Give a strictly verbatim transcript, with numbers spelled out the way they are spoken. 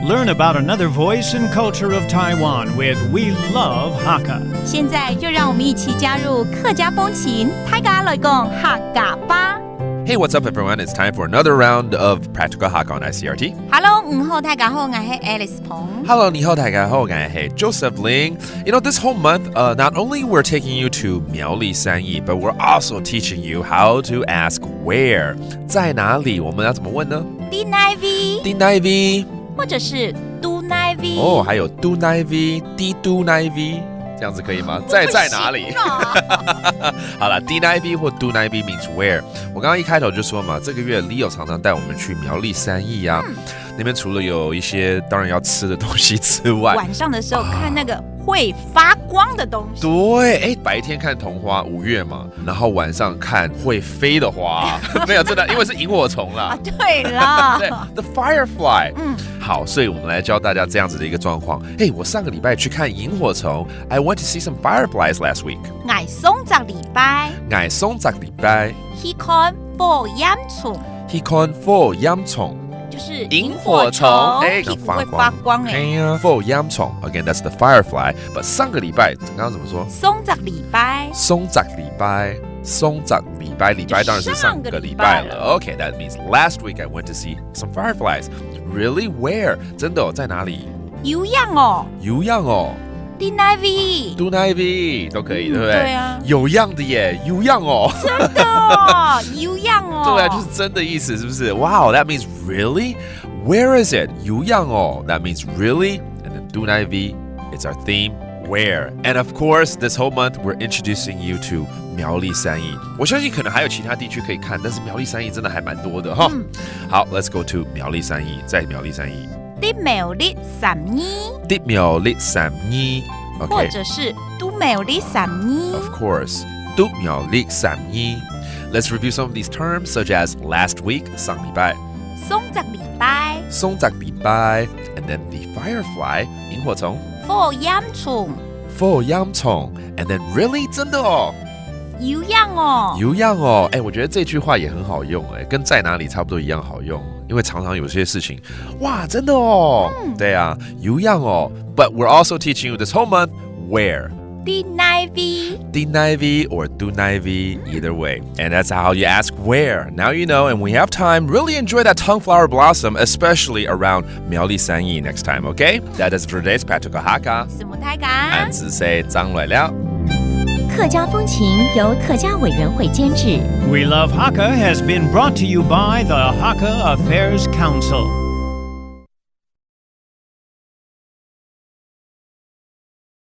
Learn about another voice and culture of Taiwan with We Love Hakka. 现在就让我们一起加入客家风情，大家来讲客家话。 Hey, what's up, everyone? It's time for another round of Practical Hakka on I C R T. Hello，你好，大家好，我是 Alice 彭。 Hello, 你好，大家好，我是 Joseph Ling. You know, this whole month, uh, not only we're taking you to 苗栗三义, but we're also teaching you how to ask where. 在哪里？我们要怎么问呢？在哪位？在哪位？或者是在哪位？哦，还有在哪位、在哪位，这样子可以吗？在在哪里？不行啊好了，在哪位或在哪位 means where。我刚刚一开头就说嘛，这个月 Leo 常常带我们去苗栗三义啊，那边除了有一些当然要吃的东西之外，晚上的时候看那个会发光的东西。对，哎，白天看桐花五月嘛，然后晚上看会飞的花，没有真的，因为是萤火虫啦啊，。对啦，对，the firefly。嗯，好，所以我们来教大家这样子的一个状况。嘿，我上个礼拜去看萤火虫，I went to see some fireflies last week。 ，𠊎上隻禮拜，𠊎上隻禮拜去看火焰蟲，去看火焰蟲，就是萤火虫，哎，屁股會發光哎。哎呀，火焰虫，again that's the firefly。But 上个礼拜刚刚怎么说？上隻禮拜，上隻禮拜，上隻禮拜，禮拜當然是上个禮拜了。上个禮拜了。 Okay, that means last week I went to see some fireflies. Really? Where? 真的哦，在哪里？有影哦，有影哦，在哪位？在哪位都可以，嗯对不对？对啊有影的耶，有影哦。真的哦，有影哦。对啊，就是真的意思，是不是？Wow, that means really? Where is it? 有影哦。That means really? And then 在哪位 is our theme. Where? And of course, this whole month we're introducing you to 苗栗三义。我相信可能还有其他地区可以看，但是苗栗三义真的还蛮多的哈。嗯好，let's go to 苗栗三义，在苗栗三义。在苗栗三義，在苗栗三義。或 OK. 者是在苗栗三義。 Of course. 在苗栗三義。Let's review some of these terms, such as last week, 上禮拜，上隻禮拜，上隻禮拜，and then the firefly, 螢火蟲，火焰蟲，火焰蟲，and then really 真的哦，有影哦。有影哦。哎，我觉得这句话也很好用，哎，跟在哪里差不多一样好用，因为常常有些事情，哇，真的哦，对啊，有影哦。But we're also teaching you this whole month where. 在哪位？在哪位 or 在哪位, either way. And that's how you ask where. Now you know, and we have time. Really enjoy that tongue flower blossom, especially around 苗栗三義 next time, okay? That is for today's Practical Hakka. 什么大家？俺是谁张来了。客家风情由客家委员会监制。 We Love Hakka has been brought to you by the Hakka Affairs Council.